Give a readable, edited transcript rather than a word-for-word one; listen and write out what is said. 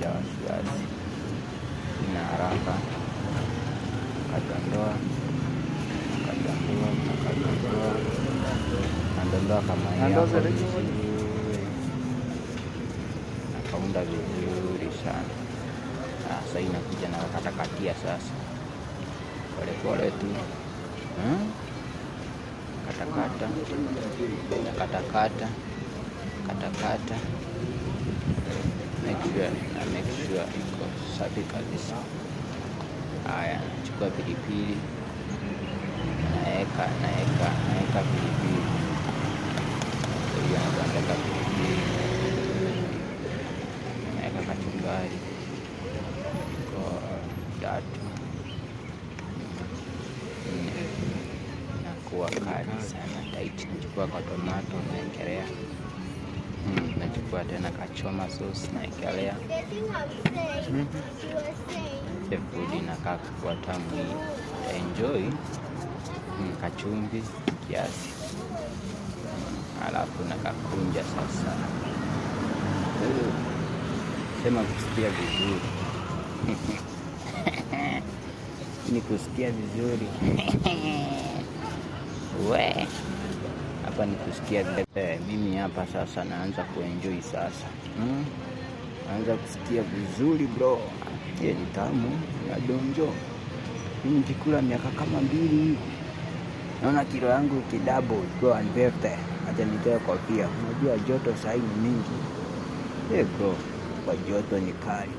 Bila wasiwasi, sina haraka. Kadondoa, kadondoa, kadondoa, nadondoa kama yako vizuri, nakaunda vizuri sana. Sasa inakuja na katakatia sasa, polepole tu, Katakata, katakata, katakata, make sure na make sure iko safi kabisa. Haya, nachukua pilipili, naeka naeka naeka pilipili hiyo, nataka pilipili, naeka kachumbari kwa tatu, nne, nakuwa kali sana tight. Nachukua kwa tomato naekelea, nachukua tena kachoma sauce naekelea. The food inakaa kuwa tamu hii, enjoy. Kachumvi kiasi, alafu nakakunja sasa. Sema kusikia vizuri ni kusikia vizuri we hapa ni kusikia mimi hapa sasa naanza kuenjoy sasa, Naanza kusikia vizuri bro. Je, ni tamu ya donjo. Mimi nikikula miaka kama 2 hivi naona kilo yangu ikidouble ikiwa 150. Acha nitoe kofia, unajua joto sahii ni mingi. Bro, kwa joto ni kali.